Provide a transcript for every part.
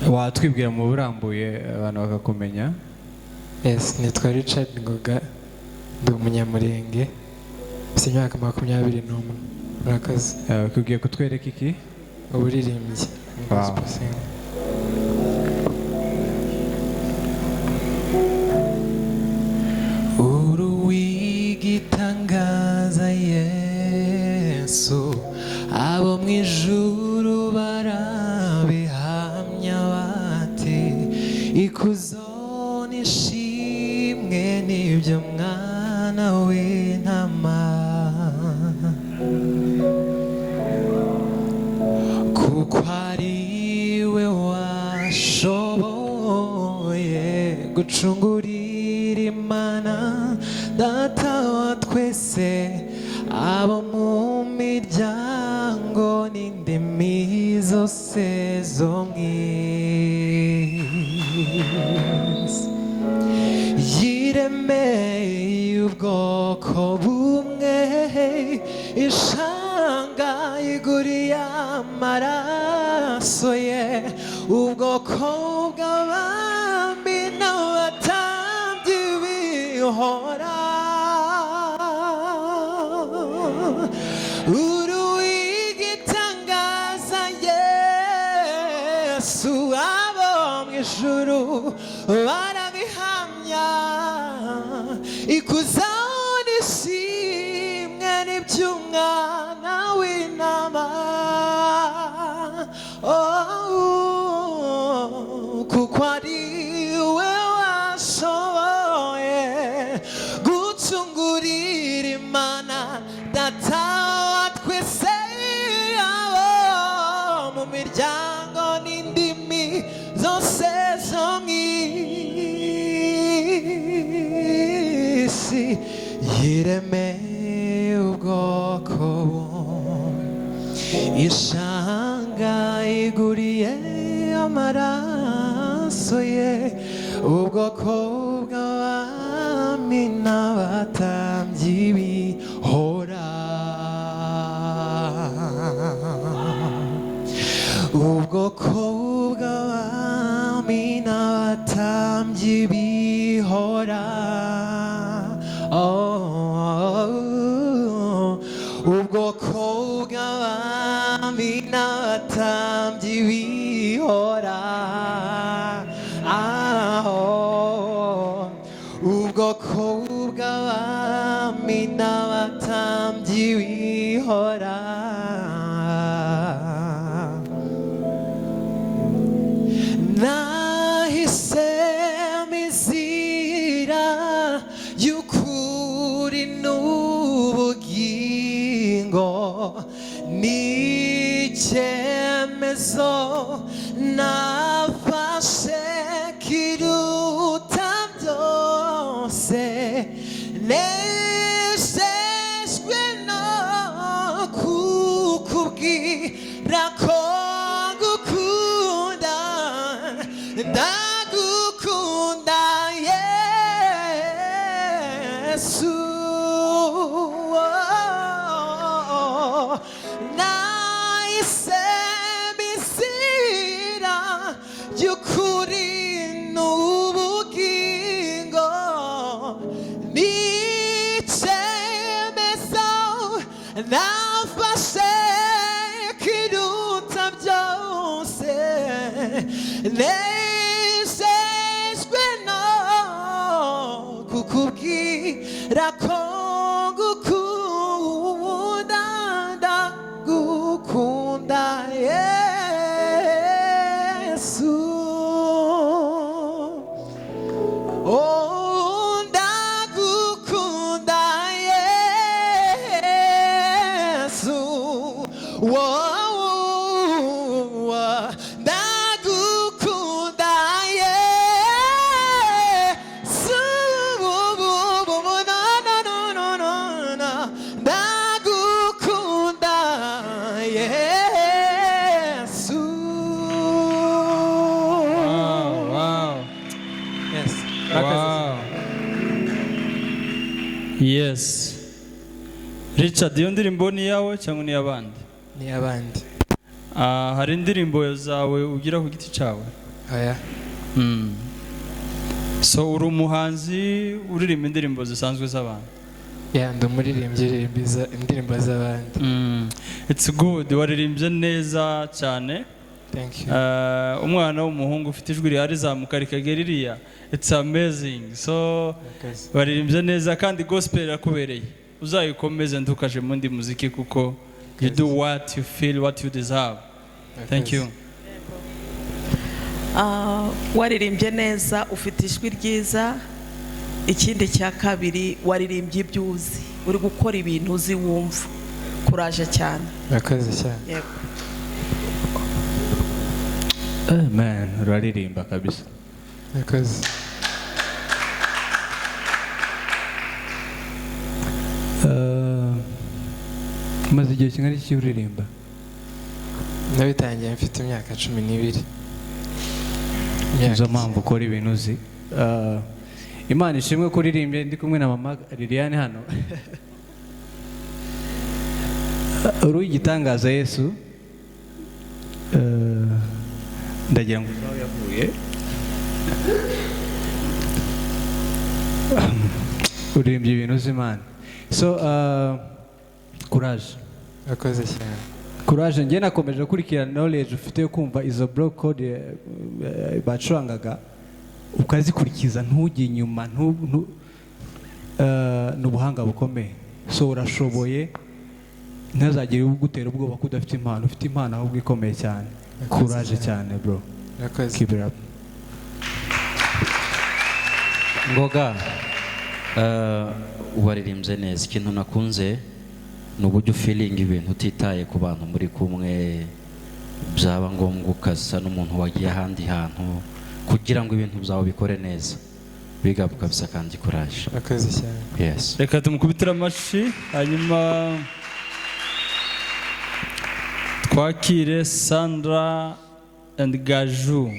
Watwibwira mu burambuye abantu bakakumenya. Yes, nitwa Richard Ngoga, ndi Umunyamurenge, mfite imyaka 21. Murakoze. Ugiye kutwereka iki? Uburirimbyi. Wow. Gospel singer. Uruwigitangaza Yesu, abo mu ijuru barabihamya bati ikuzo n'ishimwe n'ibyo mwana w'intama, kuko ari we washoboye gucungurira Imana Data wa twese abo mu miryango n'indimi zose zo mu isi. Yiremeye ubwoko bumwe, ishanga iguriye amaraso ye, ubwoko bw'abami n'abatambyi bihora. Uruwigitangaza Yesu, abo mu ijuru barabihamya, ikuzo n'ishimwe n'iby'umwana w'intama. Oh, kuko ari we washoboye gucungurira Imana Data wa twese abo mu miryango n'indimi zose zo mu isi. Yiremeye ubwoko bumwe, ishanga iguriye amaraso ye, ubwoko bw'abami n'abatambyi bihora, ubwoko bw'abami n'abatambyi bihora. Oh, ubwoko bw'abami n'abatambyi bihora. Aho ubwoko bw'abami n'abatambyi bihora. Nahisemo inzira y'ukuri n'ubugingo, n'icyemezo nafashe kiruta byose, nejejwe no kukubwira ko ngukunda, ndagukunda Yesu. Nahisemo inzira y'ukuri n'ubugingo, n'icyemezo nafashe kiruta byose, nejejwe no kukubwira ko ngukunda, ndagukunda Yesu. Oh, ndagukunda Yesu. Wow, ndagukunda Yesu. No, no, no, no, no, no. Ndagukunda Yesu. Wow. Yes. Wow. Yes. Richard, iyo ndirimbo ni iyawe cyangwa ni iy'abandi? Ni abandi. Ah, hari indirimbo zawe ugira ku giti cyawe? Oya. So uri umuhanzi uririmba indirimbo zisanzwe z'abantu? Yeah, ndi umuririmbyi uririmba indirimbo z'abandi. It's good, waririmbye neza cyane. Thank you. Umwana w'umuhungu ufite ijwi riharizamuka rikagera iriya, it's amazing. So Murakoze. Waririmbye neza kandi gospel irakubereye, uzayikomeze, ntukaje mu ndi muziki kuko you do what you feel, what you deserve. Thank you. Ah, waririmbye neza, ufite ijwi ryiza. Ikindi cya kabiri, waririmbye ibyo uzi, uri gukora ibintu uzi wumva. Courage cyane. Murakoze cyane. Yego. Man, uraririmba kabisa. Murakoze. Umaze igihe kingana iki uririmba? Nabitangiye mfite imyaka 12. Imyaka Nizo mpamvu ukora ibintu uzi. Imana ishimwe ko uririmbye, ndi kumwe na mama Liliane hano. Uri igitangaza Yesu. Ndagira ngo uzaho yavuye. Uririmbye ibintu uzi, Imana. So courage. Murakoze cyane. Courage. Njye nakomeje gukurikirana knowledge ufite yo kumva izo block code bacurangaga, ukazikurikiza, ntujye inyuma, ni ubuhanga bukomeye. So urashoboye, ntazagire ugutera ubwoba ko udafite impano. Ufite impano ahubwo ikomeye cyane. Murakoze Courage cyane. cyane, bro. Murakoze. Keep it up. Ngoga, waririmbye neza. Ikintu nakunze ni uburyo ufeelinga ibintu utitaye ku bantu muri kumwe, byaba ngombwa ukasa n'umuntu wagiye ahandi hantu kugira ngo ibintu byawe bikore neza. Big up kabisa kandi courage. Murakoze cyane. Yes. Reka tumukubitire amashyi, hanyuma twakire Sandra and Gaju.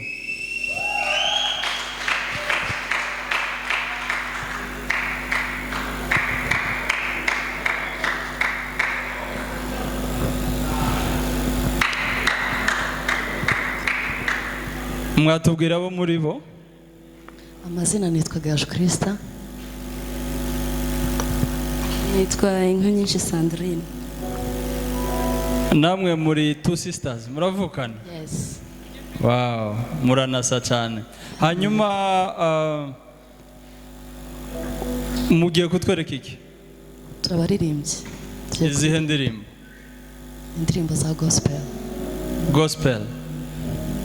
Mwatubwira abo muri bo? Amazina nitwa Gaju Krista. Nitwa Inka Nyinshi Sandrine. Namwe muri two sisters, muravukana? Yes. Wow, muranasa cyane. Hanyuma mugiye kutwereka iki? Turabaririmbyi. Tugiye Izihe ndirimbo? Indirimbo za gospel. Gospel.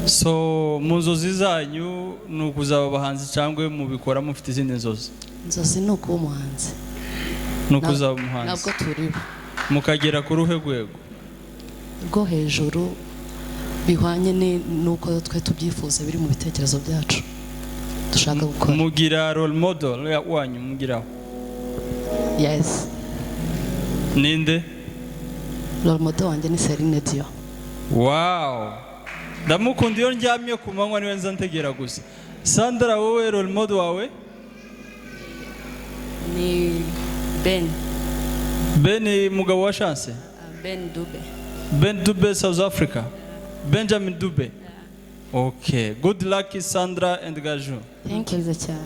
So mu nzozi zanyu ni ukuzaba abahanzi cyangwa mubikora mufite izindi nzozi? Inzozi ni ukuba umuhanzi. Ni ukuzaba umuhanzi. Ntabwo turibo. Mukagera ku ruhe rwego? Rwo hejuru, bihwanye n'uko twe tubyifuza, biri mu bitekerezo byacu dushaka gukora. Mugira role model wanyu mugiraho? Yes. Ninde? Role model wanjye ni Celine Dion. Wow, ndamukunda. Iyo ndyamye ku manywa niwe nza ntegera gusa. Sandra, wowe role model wawe? Ni Ben. Ben mugabo wa Chance? Ben Dube. Ben Dube, South Africa. Benjamin Dube. Okay, good luck, Sandra and Gaju. Thank you cyane.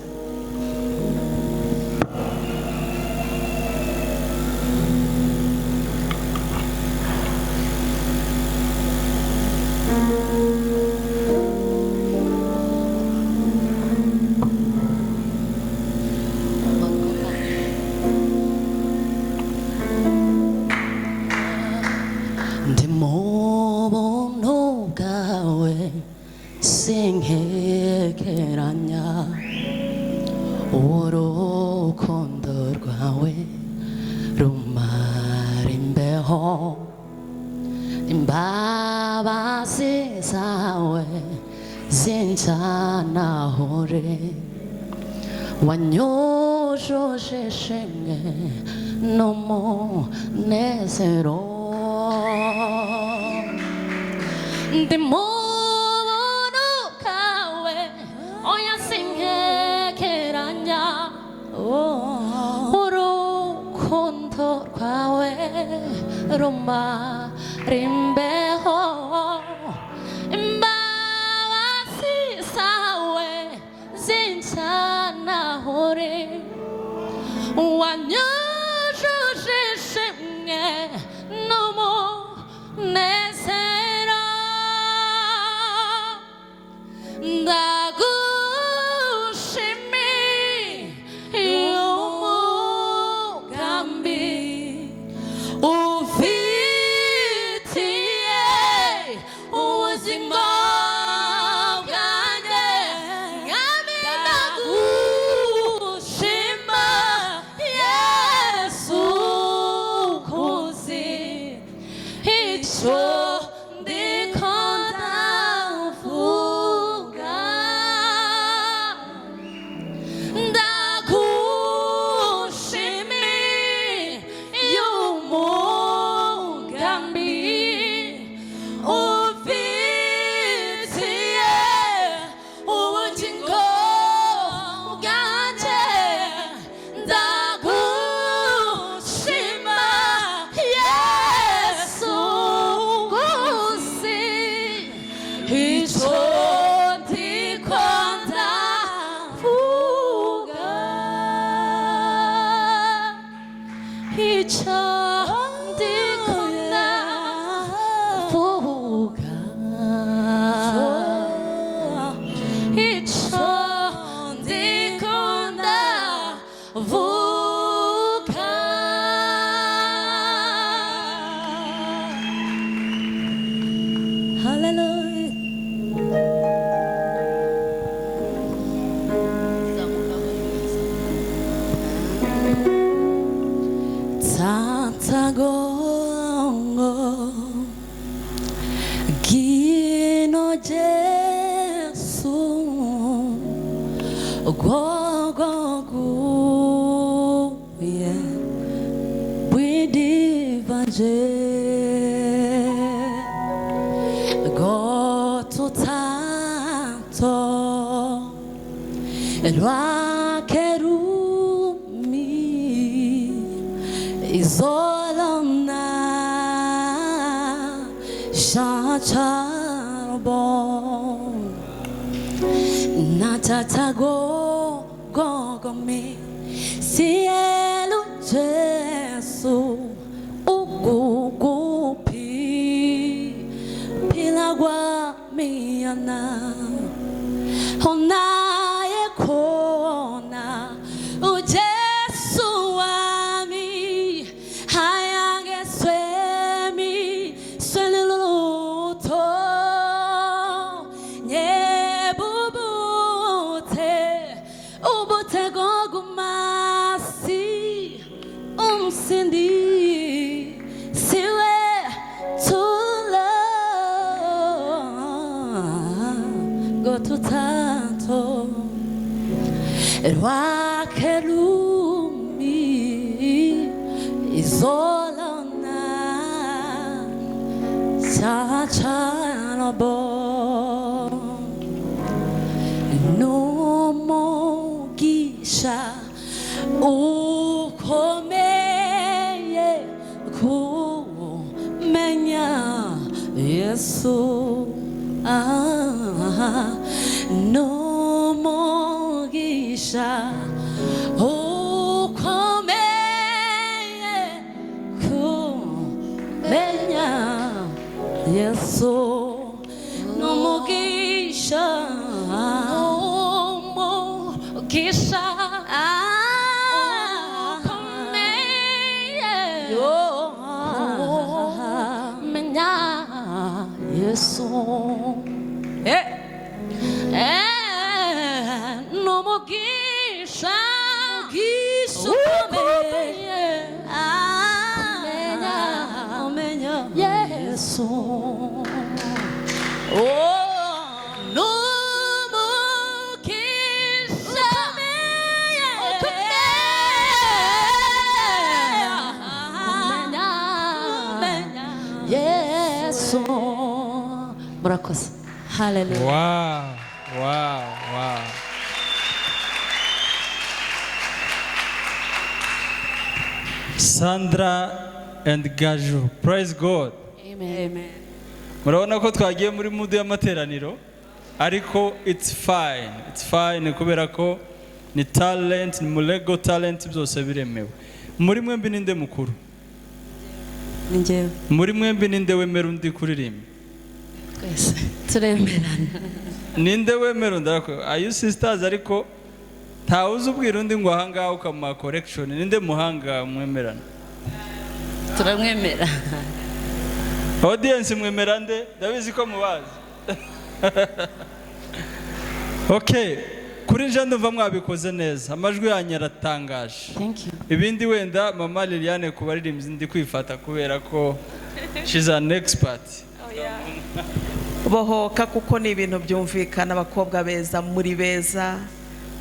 Ndi mu buntu bwawe, sinkekeranya urukundo rwawe rumara imbeho, imbabazi zawe zinjanahure, wanyujuje ishimwe n'umunezero. Ndi mu buntu bwawe, oya, sinkekeranya urukundo rwawe rumara imbeho, imbabazi zawe. Wanyujuje ishimwe n'umunezero. Ndagushimiye umugambi ufitiye ubuzima bwanjye. Mwami, ndagushima Yesu, kuzi icyo ndiko ndavuga. Ndagushimiye umugambi ufitiye ubugingo bwanjye. Ndagushima Yesu, gusi icyo ndiko ndavuga, icyo ndiko ndavuga, icyo ndiko ndavuga. Hallelujah. Tatagongo Gino Jesu Gogo Guye Bwidivanje Goto Tato Lwakerumi Izolana Shacharbo Natatago Gogomi Cielo Jesu Ugugupi Pilagwa Miana Onaye kona uJesu wami hayangeswemi swelulutho nyebubuthe ubuthe gogumasi umsindi siwe tula gotuthanto rwakelumi izolona chachanabo nomugisha ukomeye kumenya Yesu, nomugisha ukomeye kumenya Yesu, nomugisha umugisha ukomeye kumenya Yesu, nomugisha ukomeye kumenya Yesu. Nomugisha ukomeye Yesu. Murakoze. Hallelujah. Wow. Sandra and Gaju, praise God. Amen. Murabona ko twagiye muri mood y'amateraniro, ariko it's fine, it's fine kubera ko Ni talent, ni murego talent, byose biremewe. Muri mwembi ninde mukuru? Ni njyewe. Muri mwembi ninde wemera undi kuririmba? Twese. Turemerana. Ninde wemera undi? Ariko are you sisters? Ariko ntawe uzi ubwira undi ngo ahangaha ukamuha correction. Ninde muhanga mwemerana? Turamwemera. Audience, mwemera nde? Ndabizi ko mubazi. Okay, kuri nje ndumva mwabikoze neza, amajwi yanyu aratangaje. Thank you. Ibindi wenda mama Liliane ku baririmbyi ndi kwifata kubera ko she's an expert. Bohoka, kuko ni ibintu byumvikana. Abakobwa beza, muri beza,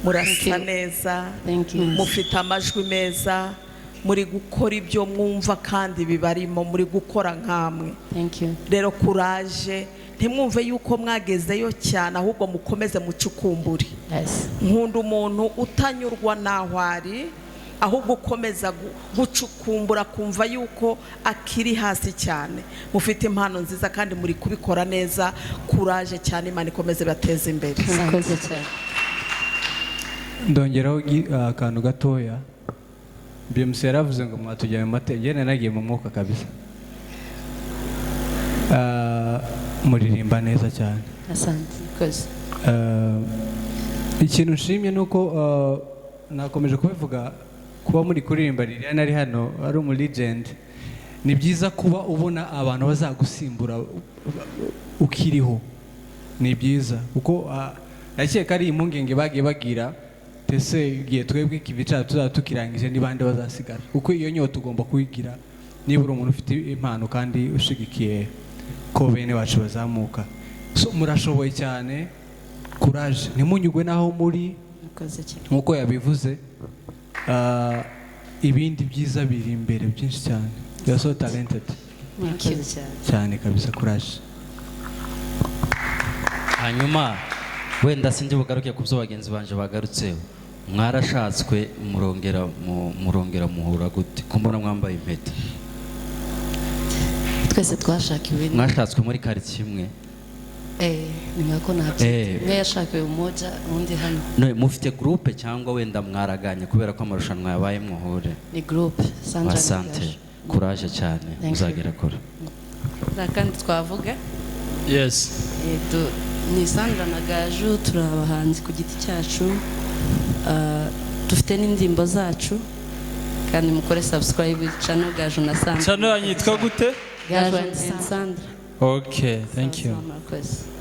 murasa Thank you. neza. Thank you. Mufite amajwi meza, muri gukora ibyo mwumva kandi bibarimo, muri gukora nkamwe. Thank you. Rero kuraje, ntimwumve yuko mwagezeyo cyane, ahubwo mukomeze mucukumbure. Nkunda umuntu utanyurwa n'aho ari, ahubwo ukomeza gucukumbura, kumva yuko akiri hasi cyane. Mufite impano nziza kandi muri kubikora neza. Kuraje cyane, Imana ikomeze bateze imbere. Murakoze cyane. Ndongeraho akantu gatoya. BMC yaravuze ngo mwatujyanye mu mateka, njye nagiye mu mwuka kabisa. Muririmba neza cyane. Asante. Murakoze. Ikintu nshimye ni uko nakomeje kubivuga, kuba muri kuririmba Liliane ari hano, ari umu legend. Ni byiza kuba ubona abantu bazagusimbura ukiriho, ni byiza kuko ndakeka ari impungenge bagiye bagira: ese igihe twebwe ikivi cyacu tuzaba tukirangije, ni bande bazasigara? Kuko iyo nyota ugomba kuyigira niba uri umuntu ufite impano kandi ushigikiye ko bene bacu bazamuka. So murashoboye cyane, kuraje, ntimunyugwe n'aho muri. Murakoze cyane. Nk'uko yabivuze, ibindi byiza biri imbere byinshi cyane. You are so talented. Murakoze cyane. Cyane kabisa, kuraje. Hanyuma wenda sinzi bugaruke ku byo bagenzi banje bagarutseho. Mwarashatswe, murongera murongera muhura gute, ko mbona mwambaye impeta? Twese twashakiwe. Mwashatswe muri karitsiye imwe? Eh, ni nkako nabyita. Umwe yashakiwe Umoja, undi hano. None mufite groupe cyangwa wenda mwaraganye kubera ko amarushanwa yabaye muhure? Ni groupe Sandra na Asante. Gaju. Kuraje cyane. Thank you. Muzagera kure. Nta kandi twavuga. Yes. Ni Sandra na Gaju, turi abahanzi ku giti cyacu. Dufite n'indirimbo zacu, kandi mukore subscribe channel Gaju na Sandra. Channel yanyu yitwa gute? Gaju and Sandra. Okay, thank you. Murakoze.